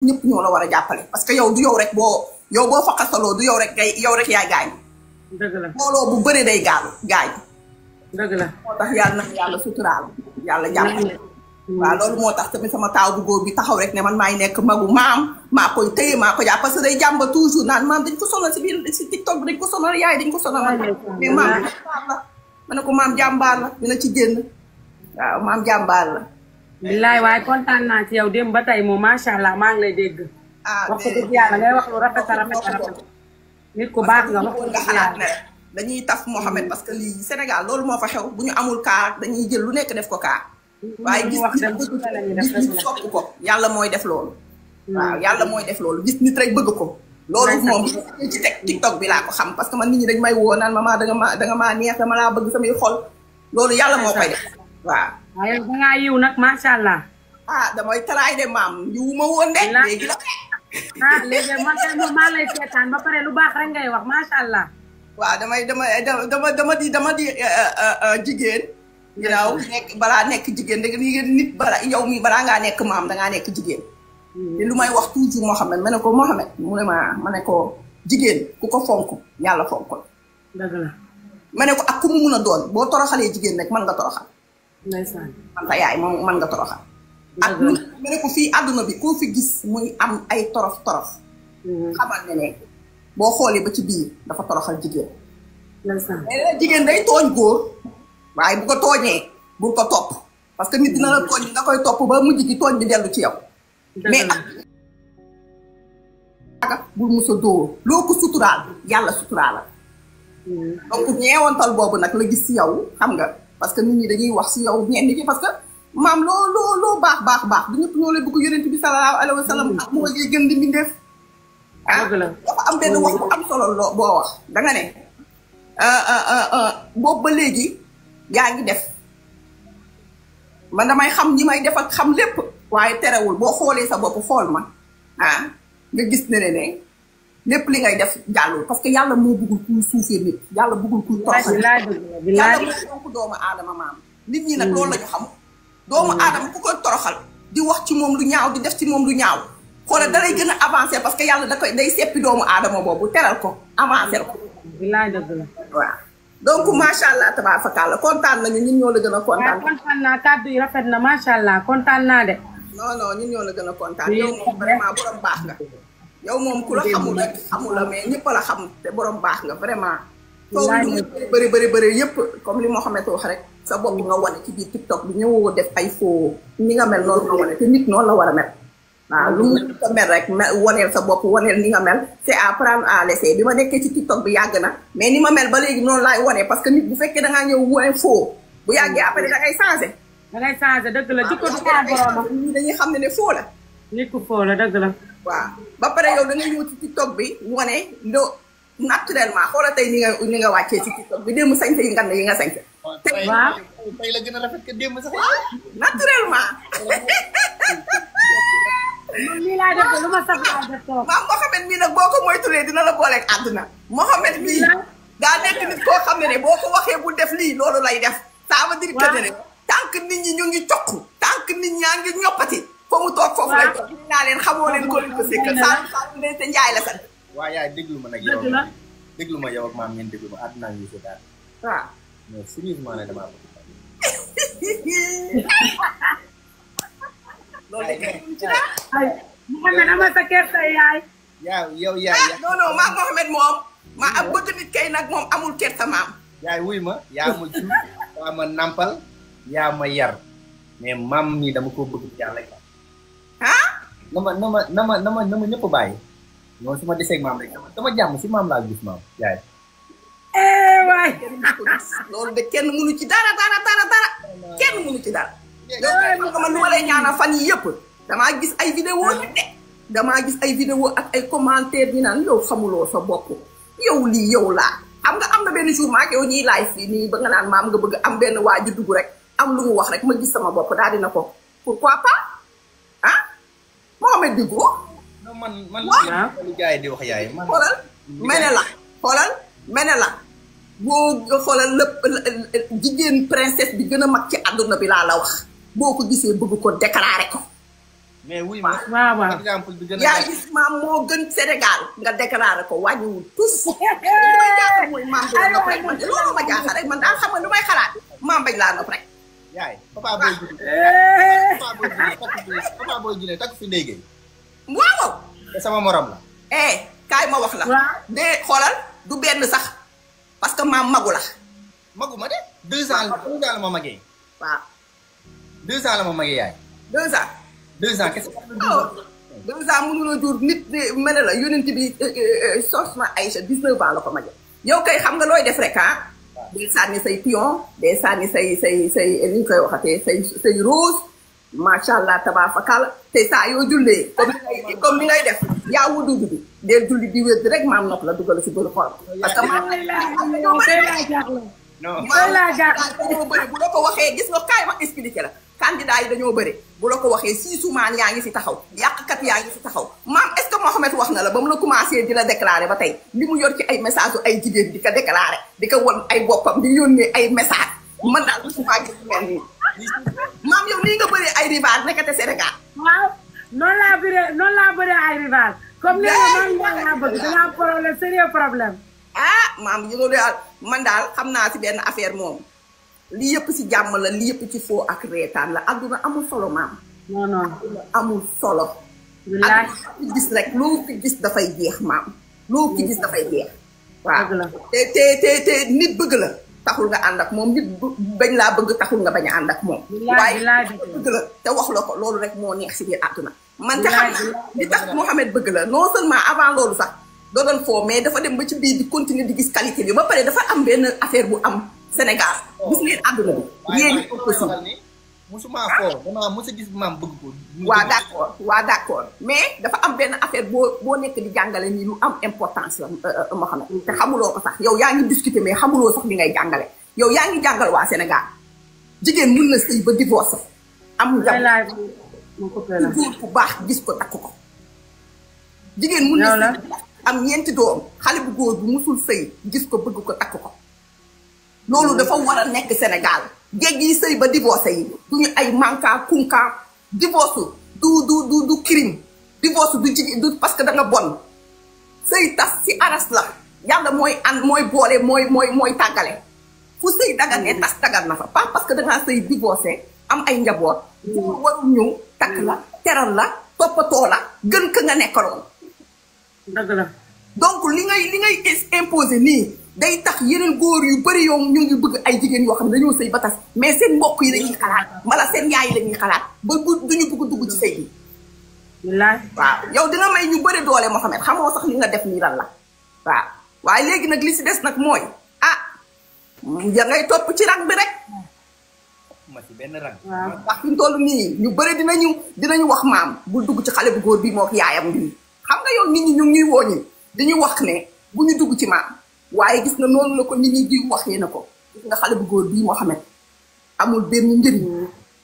ñëpp ñoo la war a jàppale parce que yow du yow rek boo faqasaloo du yow rek yaay gaañ. dëgg la mbooloo bu bëri day gaañ. dëgg la moo tax yàlla suturaal yàlla jàppale. waaw loolu moo tax tamit sama taaw bu góor bi taxaw rek ne man maay nekk magu maam maa koy téye maa ko jàpp parce que day jàmba toujours naan maam dañ ko sonal si biir si TikTok bi dañ ko sonal yaay dañ ko sonal. mais maam jàmbaar la ma ne ko maam jàmbaar la dina ci génn waaw maam jàmbaar la. billaay waaye kontaan naa ci yow démb ba tey moom macha allah maa ngi lay dégg. wax ko dëgg yàlla ngay wax lu rafet a rafet. nit ku baax nga wax ko dëgg yàlla dañuy taf Mohamed parce que lii Sénégal loolu moo fa xew bu ñu amul kaa dañuy jël lu nekk def ko kaa. waaye gis nit sopp ko yàlla mooy def loolu. waaw yàlla mooy def loolu gis nit rek bëgg ko. loolu moom ci teg TikTok bi laa ko xam parce que man nit ñi dañ may woo naan ma danga maa neex dama laa bëgg samay xol loolu yàlla moo koy def waaw. waaye dangaa yiw nag macha allah. damay taraay de maam yiwu ma woon de. léegi la léegi man kay moom maa lay seetaan ba pare lu baax rek ngay wax macha allah. waaw dama di jigéen. ginnaaw balaa nekk jigéen dëgg nit yow mi balaa ngaa nekk maam dangaa nekk jigéen. te lu may wax toujours Mohamed ma ne ko Mohamed mu ne ma ne ko jigéen ku ko fonk yàlla fonk la. dëgg la. ma ne ko ak ku mu mun a doon boo toroxalee jigéen rek mën nga toroxal. ndeysaan. man sa yaay moom mën nga toroxal. ak ma ne ko fii àdduna bi koo fi gis muy am ay torof. xamal ne boo xoolee ba ci biir dafa toroxal jigéen. ndeysaan. jigéen day tooñ góor. waaye bu ko tooñee bu ko topp parce que nit dina la tooñ nga koy topp ba mujj gi tooñ bi dellu ci yow. mais ak bul musa dóor loo ko suturaal yàlla suturaal la. donc ñeewantal boobu nag la gis si yow xam nga parce que nit ñi dañuy wax si yow ñenn ñi parce que maam loo baax du ñëpp ñoo lay bëgg yonent bi sallallahu alayhi wa sallam ak moo lay gën di mbindeef. dafa am benn wax bu am solo boo wax danga ne boobu ba léegi. yaa ngi def man damay xam ñi may def ak xam lépp waaye terewul boo xoolee sa bopp xool ma nga gis ne lépp li ngay def jàllul parce que yàlla moo bëggul kuy suufee nit yàlla bëggul kuy toroxal yàlla moo fonk doomu aadama maam nit ñi nag loolu la ñu xam doomu aadama ku koy toroxal di wax ci moom lu ñaaw di def ci moom lu ñaaw xoolal dalay gën a avancer parce que yàlla day seppi doomu aadama boobu teral ko avancer ko waaw donc macha allah tabaarkalla kontaan nañu ñun ñoo la gën a kontaan. waaw kontaan naa kàddu yi rafet na macha allah kontaan naa de. non ñun ñoo la gën a kontaan. yow moom vraiment borom baax nga. yow moom ku la xamul rek xamul la mais ñëpp la xam te borom baax nga vraiment. soo bëri yëpp comme li Mohamed wax rek sa bopp nga wane ci biir TikTok bi ñëwoo def ay faux ni nga mel noonu nga wane te nit noonu la war a mel. waaw lu mu ko mel rek waneel sa bopp waneel ni nga mel c'est à prendre à laisser bi ma nekkee ci TikTok bi yàgg na mais ni ma mel ba léegi noonu laay wane parce que nit bu fekkee da ngaa ñëw wane faux bu yàggee après da ngay changé. da ngay changé dëgg la jikko du xaar boromam. ñii dañuy xam ne faux la. nit ku faux la dëgg la. waaw ba pare yow da ngay ñëw ci TikTok bi wane naturellement xoolal tey ni nga wàccee ci TikTok bi démb sañse yi nga yi nga sañse. waaw tey la gën a rafet que démb sax. naturellement. lii laa def lu ma saf laa def toog. maam Mohamed mii nag boo ko moytulee dina la booleeg àdduna. Mohamed mii daa nekk nit koo xam ne boo ko waxee bu def lii loolu lay def. ça veut dire que ne tant que nit ñi ñu ngi cokk tant que nit ñaa ngi ñoppati. fa mu toog foofu lay toog ñu naa leen xamoo leen ko leen ko sekkal saa ne te njaay la sant. waaw yaay déglu ma nag yow déglu ma yow ak maam ngeen déglu ma àdduna ngi si daal. waaw. mais sérieusement ne damaa bëgg. loolu de kay ci dara. Mohamed ama sa kersa yaay. yow yaay. non maam Mohamed moom. maa am bëgg nit kay nag moom amul kersa maam. yaay wuy ma yaa ma jur yaa ma nampal yaa ma yar mais maam nii dama ko bëgg yàlla rek. na ma ñëpp bàyyi. non su ma deseeg maam rek dama jàmm si maam laa gis maam yaay. waay. loolu de kenn mënu ci dara kenn mënu ci dara. yow nga man lu ma lay ñaanal fan yi yëpp damaa gis ay vidéo yu de damaa gis ay vidéo ak ay commentaire yi naan yow xamuloo sa bopp yow lii yow laa xam nga am na benn jour maak yow ñuy live fii nii ba nga naan maam nga bëgg am benn waa ji dugg rek am lu mu wax rek ma gis sama bopp daal dina ko pourquoi pas Mohamed Digo. non man lu gars yi di wax yaay man. xoolal mene la boo xoolal lépp jigéen princesse bi gën a mag ci àdduna bi laa la wax boo ko gisee bëgg ko déclaré ko mais wuy ma. waaw exemple bi gën a. yaa gis maam moo gën Sénégal nga déclaré ko wàññiwul tous. li may jaaxal mooy maam bi la nopp rek man loolu ma jaaxal rek man daal xam nga lu may xalaat maam bañ laa nopp rek. yaay papa booy jine takk fi ndéygéey. waaw. te sama morom la. kaay ma wax la. de xoolal du benn sax parce que maam magu la. magu ma de 2 ans la ma magee. waaw. 2 ans la ma magee yaay. 2 ans. 2 ans kese. 2 ans mënu la jur nit mel la yonent bi soxna Aïcha 19 ans la ko magee. yow kay xam nga looy def rek ah. day sànni say pion day sànni say ni ñu koy waxatee say rose macha allah tabaafakal te saa yoo jullee comme ni ngay def yaa wudu bi dee julli di wér rek maam nopp la dugal si bëri xol parce que maam dañoo bëri bu la ko waxee gis nga kaay ma expliqué la candidat yi dañoo bëri bu la ko waxee siisumaan yaa ngi fi taxaw yàqkat yaa ngi fi taxaw maam est ce que Mohamed wax na la ba mu la commencé di la déclaré ba tey li mu yor ci ay message ay jigéen di ko déclaré di ko won ay boppam di yónnee ay message man daal musuma gis mel nii maam yow nii nga bëree ay rival nekkate Sénégal waaw noonu laa bëree ay rival comme nee nga man laa bëgg danga am problème sérieux problème maam yi loolu daal man daal xam naa si benn affaire moom li yëpp si jàmm la li yëpp ci foo ak reetaan la adduna amul solo maam non amul solo adduna fi gis rek loo fi gis dafay jeex maam loo fi gis dafay jeex waaw te nit bëgg la taxul nga ànd ak moom nit bañ laa bëgg taxul nga bañ a ànd ak moom waaye bëgg la te wax la ko loolu rek moo neex si biir adduna man te xam naa li tax Mohamed bëgg la non seulement avant loolu sax doo doon foo mais dafa dem ba ci biir di continuer di gis qualité bi ba pare dafa am benn affaire bu am Sénégal gis ngeen àdduna bi yéen ñi aussi musuma foo dama musa gis maam bëgg ko waa d'accord mais dafa am benn affaire boo nekk di jàngale nii lu am importance la ma xam ne te xamuloo ko sax yow yaa ngi discuter mais xamuloo sax li ngay jàngale yow yaa ngi jàngal waa Sénégal jigéen mën na sëy ba divorce am njaboot góor ku baax gis ko takk ko jigéen mën na sëy am ñeenti doom xale bu góor bu musul sëy gis ko bëgg ko takk ko loolu dafa war a nekk Sénégal géej yi sëy ba divorce yi duñu ay manka kunka divorce du crime divorce du jigéen du parce que da nga bon sëy tas si aras la yàlla mooy mooy boole mooy tàggale fu sëy dagan ne tas dagan na fa pas parce que dangaa sëy divorcé am ay njaboot warul ñëw takk la teral la toppatoo la gën ka nga nekkaloon dëgg la donc li ngay imposé nii day tax yeneen góor yu bëri yow ñu ngi bëgg ay jigéen yoo xam ne dañoo sëy ba tas mais seen mbokk yi lañuy xalaat wala seen yaay yi lañuy xalaat ba duñu bëgg dugg ci sëy bi waaw yow dina may ñu bëri doole Mohamed xamoo sax li nga def nii lan la waaw waaye léegi nag li si des nag mooy ya ngay topp ci rang bi rek ma ci benn rang ndax fi mu toll nii ñu bëri dinañu wax maam bul dugg ci xale bu góor bi mook yaayam bii xam nga yow nit ñi ñu ngi ñuy wooñi dañuy wax ne bu ñu dugg ci maam waaye gis nga noonu la ko nit ñi di waxee na ko gis nga xale bu góor bii moo xamante amul benn njëriñ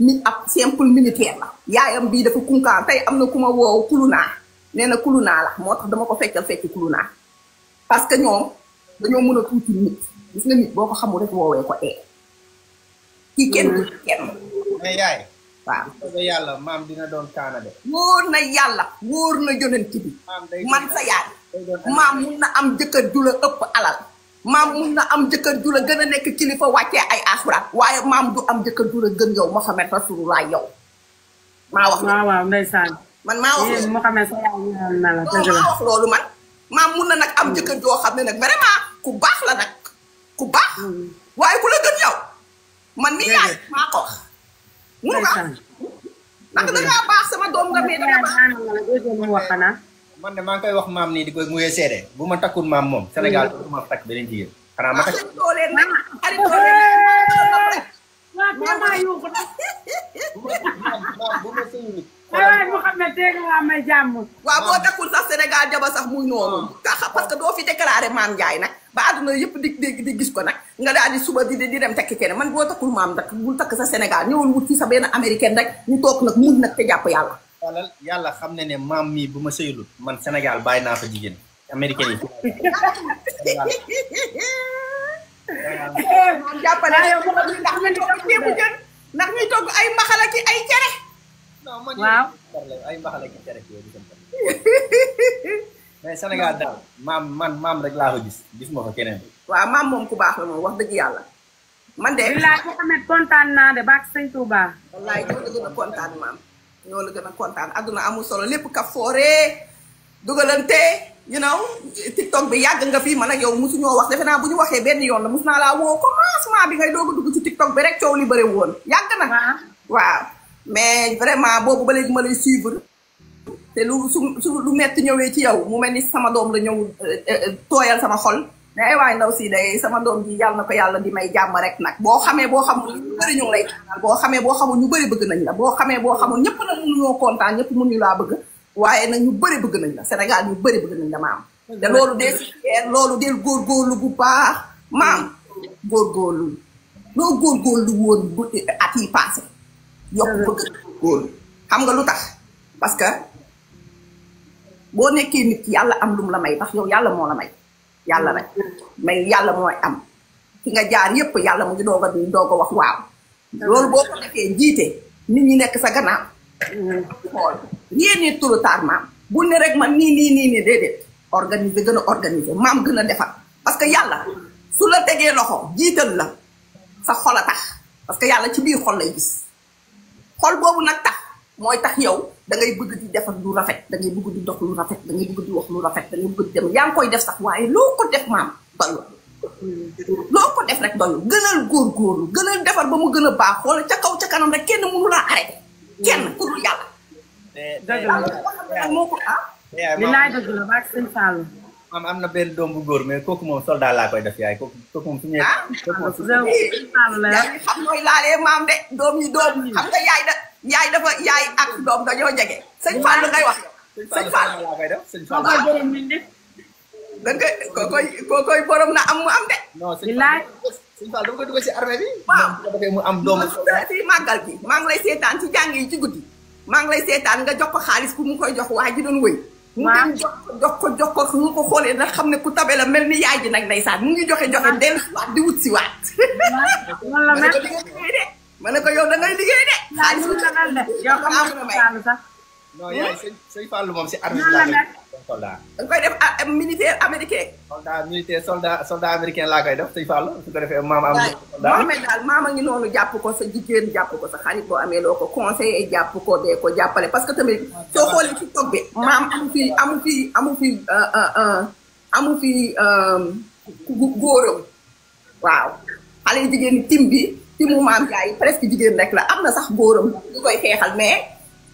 ni ab simple militaire la yaayam bii dafa kunkaan tey am na ku ma woow kulunaa nee na kulunaa la moo tax dama ko feccal fecc kulunaa parce que ñoom dañoo mën a tuuti nit gis nga nit boo ko xamul rek woowee ko kii kenn mais yaay waaw yàlla maam dina doon kaana de wóor na yàlla wóor na yonent bi man sa yaay maam mun na am jëkkër ju la ëpp alal maam mun na am jëkkër ju la gën a nekk kilifa wàccee ay axuraat waaye maam du am jëkkër ju la gën yow Mohamed Rasulullah yow maa wax waaw ndeysaan man maa wax Mohamed sa yaay na la maa wax loolu man maam mun na nag am jëkkër joo xam ne nag vraiment ku baax la nag ku baax waaye ku la gën yow man mi yaay maa ko wax munu ma ndax dangaa baax sama doom nga mais danga baax man de maa ngi koy wax maam nii di koy muyee seede bu ma takkul maam moom Sénégal du ma takk beneen jigéen xanaa ma takk dooleen nag bu ma sëyu nit waaye Mouhamed tey nga may jàmm waaw boo takkul sax Sénégal jaba sax muy noonu parce que doo fi déclaré maam Ndiaye nag ba àdduna yëpp di gis ko nag nga daal di suba di dem tekki kenn man boo takkul maam nag bul takk sa Sénégal ñëwul wut fi sa benn américaine rek ñu toog nag mun nag te jàpp yàlla xoolal yàlla xam ne maam mii bu ma sëyulut man Sénégal bàyyi naa fa jigéen américaine yi jàppale ndax ñuy togg ceebu jën ndax ñuy togg ay mbaxala ki ay cere waaw ay mbaxale ki cere yooyu di mais Sénégal daal maam rek laa ko gis ma fa keneen. waaw maam moom ku baax la moom wax dëgg yàlla. man de bilaay Mouhamed kontaan naa de baax sëñ Touba. wallaay ñoo la gën a kontaan maam ñoo la gën a kontaan adduna amul solo lépp ka foore dugalante TikTok bi yàgg nga fi man ak yow mosuñoo wax defe naa bu ñu waxee benn yoon la mos naa laa woo commencement bi ngay doog a dugg ci TikTok bi rek coow li bëri woon yàgg na. waaw mais vraiment boobu ba léegi ma lay suivre te lu metti ñëwee ci yow mu mel ni sama doom la ñëw tooyal sama xol. mais ay waay ndaw si day sama doom ji yàlla na ko yàlla di may jàmm rek nag boo xamee boo xamul ñu bëri ñu ngi lay ñaanal boo xamee boo xamul ñu bëri bëgg nañ la boo xamee boo xamul ñëpp nag mënuñoo kontaan ñëpp mënuñu laa bëgg waaye nag ñu bëri bëgg nañ la Sénégal ñu bëri bëgg nañ la maam te loolu dee si loolu del góorgóorlu bu baax maam góorgóorlu loo góorgóorlu woon bu at yi passé yokk bëgg góorlu xam nga lu tax parce que boo nekkee nit yàlla am lum la may ndax yow yàlla moo la may yàlla rek mais yàlla mooy am fi nga jaar yépp yàlla mu ngi doog a wax waaw loolu boo ko defee jiite nit ñi nekk sa gannaaw xool rien n'est trop tard maam bu ne rek man nii déedéet organiser gën a organiser maam gën a defar parce que yàlla su la tegee loxo jiital la sa xol a tax parce que yàlla ci biir xol lay gis xol boobu nag tax mooy tax yow da ngay bëgg di defar lu rafet da ngay bëgg di dox lu rafet da ngay bëgg di wax lu rafet da ngay bëgg di dem yaa ngi koy def sax waaye loo ko def maam doyul loo ko def rek doyul gënal góorgóorlu gënal defar ba mu gën a baax xool ca kaw ca kanam rek kenn mënu laa arrêté kenn ku dul yàlla. dëgg la moo ko li laay dëgg la baax sëñ Fallou. am na benn doom bu góor mais kooku moom soldat laa koy def yaay kooku moom su ñëwee. xam nooy laalee maam de doom yi doom xam nga yaay dafa yaay ak doom dañoo jege. sëñ Fallou ngay wax. sëñ Fallou laa koy def sëñ moo koy borom mi nit. da nga koy borom na am mu am de. non li laay. sëñ Fallou dama koy dugal si armée bi. waaw bu ko defee mu am doomu. si màggal gi maa ngi lay seetaan ci jàng yi ci guddi. maa ngi lay seetaan nga jox ko xaalis pour mu koy jox waa ji doon wëy. mu dem jox ko su nga ko xoolee nag xam ne ku tabe la mel ni yaay ji nag ndeysaan mu ngi joxe dellu si waat di wut si waat. wala mel ma ne ko yow da ngay liggéey de. xaalis bu la de yow xam nga sax. non yaay sëñ Fallou moom si armée bi laa koy def soldat. da nga koy def militaire américain. soldat américain laa koy def sëñ Fallou su ko defee maam am. Mohamed daal maama ngi noonu jàpp ko sa jigéen jàpp ko sa xarit boo amee loo ko conseillé jàpp ko dee ko jàppale parce que tamit soo xoolee ci TikTok bi maam amu fi góoram waaw xale yu jigéen ñi tim bi timu maam jaay presque jigéen rek la am na sax góoram ñu koy xeexal mais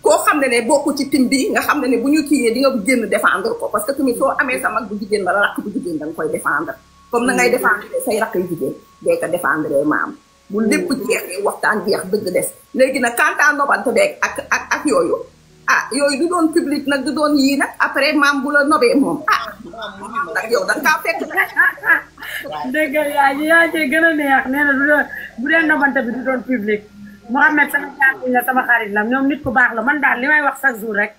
koo xam ne bokku ci tim bi nga xam ne bu ñu kiiyee di nga génn défendre ko parce que tamit soo amee sa mag bu jigéen la rakk bu jigéen da nga koy défendre comme na ngay défendre say rakk yu jigéen dee ko défendre maam bu lépp jeexee waxtaan jeex dëgg des léegi nag kantaan nobante beeg ak yooyu yooyu du doon public nag du doon yii nag après maam bu la nobee moom nag yow da nga kaa fekk nag dégg yaa cee gën a neex nee na bu dee nobante bi du doon public Mouhamed sama jàngi la sama xarit la ñoom nit ku baax la man daal li may wax chaque jour rek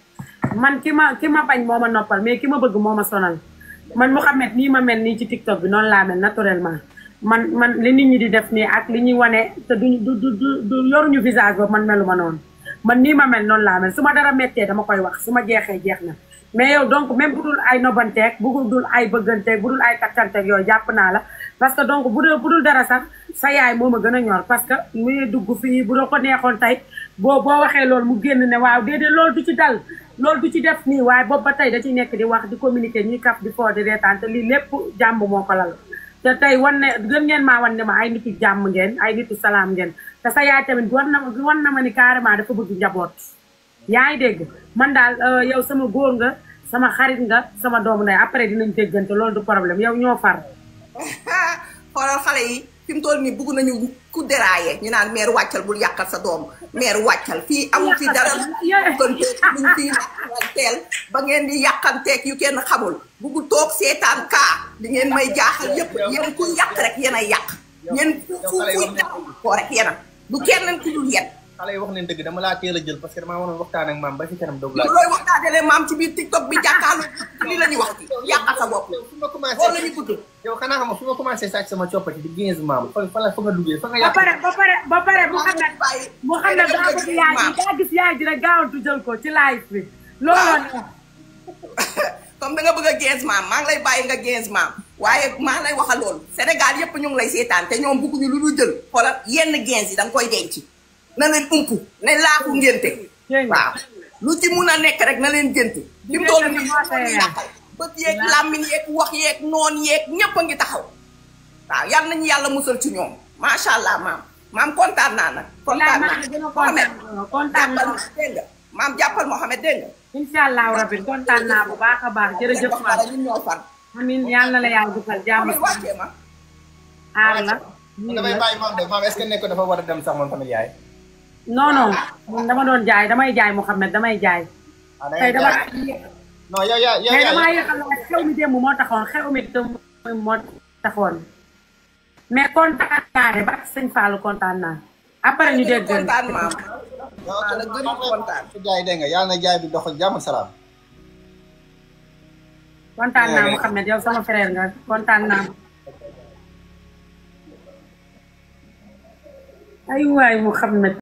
man ki ma bañ moo ma noppal mais ki ma bëgg moo ma sonal man Mouhamed nii ma mel nii ci TikTok bi noonu laa mel naturellement man li nit ñi di def nii ak li ñuy wane te du yoruñu visage boobu man meluma noonu man nii ma mel noonu laa mel su ma dara méttee dama koy wax su ma jeexee jeex na mais yow donc même bu dul ay nobanteeg bu dul ay bëgganteeg bu dul ay takkanteeg yooyu jàpp naa la parce que donc bu dul dara sax sa yaay moo ma gën a ñor parce que muy dugg fii bu doo ko neexoon tey boo waxee loolu mu génn ne waaw déedéet loolu du ci dal loolu du ci def nii waaye boobu ba tey da ciy nekk di wax di communiquer ñuy kaf di foo di reetaan te lii lépp jàmm moo ko lal te tey wan ne gën ngeen maa wan ne ma ay nitu jàmm ngeen ay nitu salaam ngeen te sa yaay tamit wan na ma ni carrément dafa bëgg njaboot yaa ngi dégg man daal yow sama góor nga sama xarit nga sama doomu ndey après dinañ déggante loolu du problème yow ñoo far xoolal xale yi fi mu toll nii bëgg nañu ku déraillé ñu naan mère wàccal bul yàqal sa doom mère wàccal fii amul fi dara luñ fii teel ba ngeen di yàqanteeg yu kenn xamul buggu toog seetaan kaa di ngeen may jaaxal yëpp yéen ku yàq rek yéen ay yàq yéen fu ko rek yéen du kenn ku dul yéen xale yi wax nañ dëgg dama laa teel a jël parce que damaa waroon waxtaan ak maam ba ci kanam doog laa. looy waxtaanee maam ci biir TikTok bi jàkkaarloo li la ñuy wax ci yàqal sa bopp. fu ma commencé loolu la ñuy bëgg. yow xanaa xam nga fu ma commencé sàcc sama coppati di 15 maam fa nga duggee fa nga ba yàq. pare mu xam ne daa bëgg yaay ji daa gis yaay ji rek gaawantu jël ko ci live bi looloo ne comme da nga bëgg a 15 maam maa ngi lay bàyyi nga 15 maam waaye maa lay waxal loolu Sénégal yépp ñu ngi lay seetaan te ñoom bëgguñu lu dul jël xoolal yenn 15 yi da nga koy denc na leen umpu ne laaku ngénte waaw lu ci mun a nekk rek na leen génte fi mu toll nii yàqal bët yeeg làmmiñ yeeg wax yeeg noon yeeg ñëpp a ngi taxaw waaw yal nañu yàlla musal ci ñoom macha allah maam kontaan naa nag kontaan naa dégg nga maam jàppal Mohamed dégg nga incha allahu rabbi kontaan naa bu baax a baax jërëjëf Fall ñun ñoo far amiin yal na la yàlla defal jàmm wàccee ma aar la damay bàyyi maam de maam est-ce que nekk dafa war a dem sax moom tamit yaay. non dama doon jaay damay jaay Mouhamed damay jaay. tey dama non yow tey damaa yéexal la xew mi démb moo taxoon xew mi démb moo taxoon mais kontaan naa de ba sëñ Fallou kontaan naa après ñu dégg kontaan maam la gën a kontaan jaay dégg nga yàlla na jaay bi dox ak jàmm salaam. kontaan naa Mouhamed yow sama frère nga kontaan naa ay waay Mouhamed